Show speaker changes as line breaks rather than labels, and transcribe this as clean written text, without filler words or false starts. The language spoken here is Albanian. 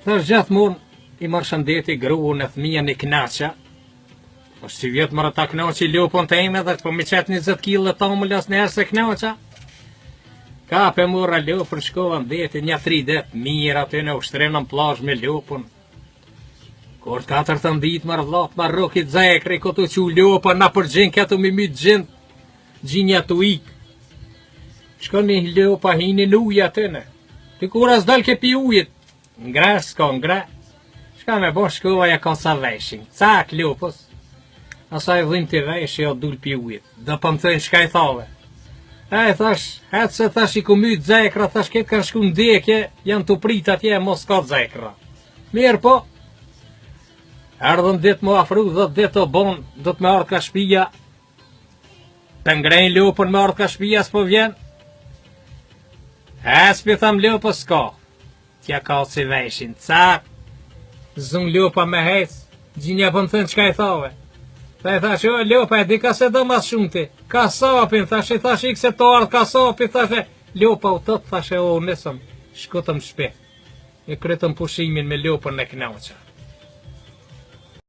Thash gjithmonë i marr shëndeti gruën e fëmijën i knaqa. Po si vjet more ta knaqi lopën teme dhe po mi qet 20 kg të tomël as njerë se knaqa. Kap e mora lopën, shkova në det, një tri det, mirë aty në ushtren në plazh me lopën. Kur të katërtën ditë more vlla, më rroki zekri, ku tu çu lopa, na përgjin këtu mi myt gjint, gjinja tu ik. Shkon një lopa hini në ujë aty në. Ti kur as dal ke pi ujit, ngre, s'ka ngre. Shka me bo shkova ja kaca veshin, cak lopës. Asaj dhimti veshi o dul pi ujit. Do po më thënë çka i thave. E i thash, hec se thash i ku myt zekra, thash këtë kanë shku n'dekje, janë të prit atje, mos ka zekra. Mirë po, erdhën ditë më afru, dhe ditë o bon, do të me ardhë ka shpia, Të ngrejnë lopën me ardhë ka shpia, s'po vjen. E, s'pi tham lopës, s'ka. T'ja kaci veshin, cak. Zun lopa me hec, gjinja po më thënë çka i thave. Tha i thash, o, lopa e di ka se do mas shumë ti. Kasapin, thash, i thash, ik se të ardhë kasapi, thash, lopa u tët, thash, o, nesëm, shkutëm shpi. E krytëm pushimin me lopën e knaqa.